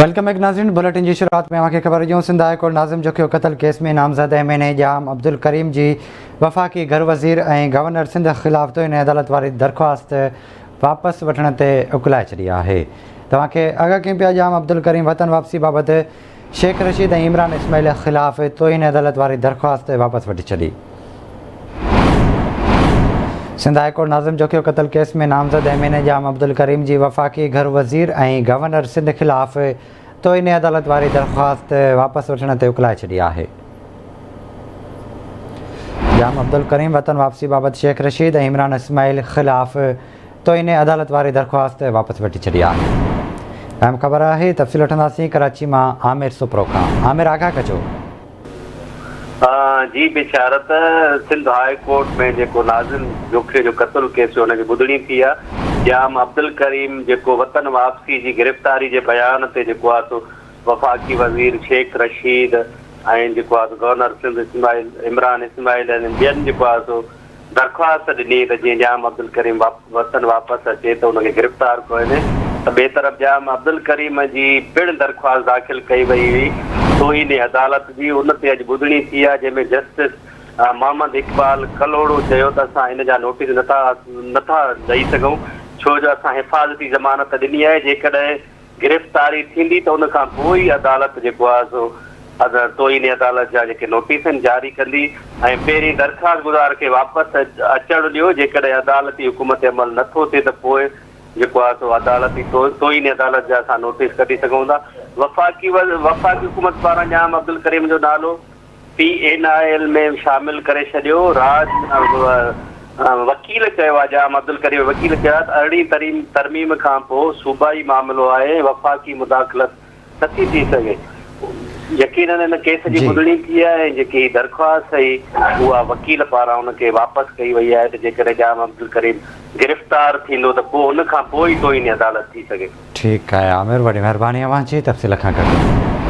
Welcome back ناظرين bulletin جي شروعات ۾ اوهان کي خبر ڏيون سنڌ هاء ڪورٽ ناظم جوکيو قتل ڪيس ۾ نامزد ايم اين اي ڄام عبدالڪريم جي وفاقي گهرو وزير ۽ گورنر سنڌ خلاف توهين عدالت واري درخواست واپس وٺڻ تي اڪلائي ڇڏي آهي توهان کي آگاهه ڪيون پيا ڄام عبدالڪريم وطن واپسي بابت شيخ رشيد ۽ عمران اسماعيل خلاف توهين عدالت واري درخواست واپس وٺي ڇڏي. سنڌ هاء ڪورٽ ناظم جوکيو قتل ڪيس ۾ نامزد ايم اين اي ڄام عبدالڪريم جي وفاقي گهرو وزير ۽ گورنر سنڌ خلاف توهين عدالت واري درخواست واپس وٺڻ تي اڪلائي ڇڏي آهي. ڄام عبدالڪريم وطن واپسي بابت شيخ رشيد ۽ عمران اسماعيل خلاف توهين عدالت واري درخواست واپس وٺي ڇڏي آهي. اهم خبر آهي تفصيل وٺنداسين ڪراچي مان عامر سپرو کان. عامر آگاهه ڪجو. جي بشارت سنڌ هاء ڪورٽ ۾ جيڪو ناظم جوکيو جو قتل ڪيس هيو ان جي ٻڌڻي ٿي آ ڄام عبدالڪريم جيڪو وطن واپسي جي گرفتاري جي بيان تي جيڪو آ سو وفاقي وزير شيخ رشيد ۽ جيڪو آ سو گورنر سنڌ اسماعيل عمران اسماعيل ۽ ٻين جيڪو آ سو درخواست ڏني ته جيئن ڄام عبدالڪريم وطن واپس اچي ته ان کي گرفتار ڪيو وڃي ته ٻئي طرف ڄام عبدالڪريم جي پڻ درخواست داخل ڪئي وئي هئي توهين عدالت جي ان تي اڄ ٻڌڻي ٿي آهي جنهن ۾ جسٽس محمد اقبال ڪلهوڙو چيو ته اسان ان جا نوٽيس نٿا نٿا ڏئي سگهون ڇو جو اسان حفاظتي ضمانت ڏني آهي جيڪڏهن گرفتاري ٿيندي ته ان کان پوء ئي عدالت جيڪو آهي سو توهين عدالت جا جيڪي نوٽيس آهن جاري ڪندي ۽ پهرين درخواست گذار کي واپس اچڻ ڏيو جيڪڏهن عدالتي حڪم تي عمل نه ٿو ٿئي ته پوء جيڪو آهي سو عدالتي توهين عدالت جا اسان نوٽيس ڪڍي سگهون ٿا وفاقي وفاقي حڪومت پاران ڄام عبدالڪريم جو نالو پي اين I L ۾ شامل ڪري ڇڏيو، راج وڪيل چيو آهي ڄام عبدالڪريم وڪيل چيو آهي ته ارڙهين ترميم کانپوء صوبائي معاملو آهي ۽ وفاقي مداخلت نٿي ٿي سگهي، يقينن ان ڪيس جي ٻڌڻي ٿي آهي ۽ جيڪي هي درخواست هئي اها وڪيل پاران ان کي واپس ڪئي وئي آهي ته جيڪڏهن ڄام عبدالڪريم گرفتار ٿيندو ته پوء ان کانپوء ئي توهين عدالت ٿي سگهي ٿي. ٺيڪ آهي عامر وڏي مهرباني اوهان جي تفصيل کان گڏ.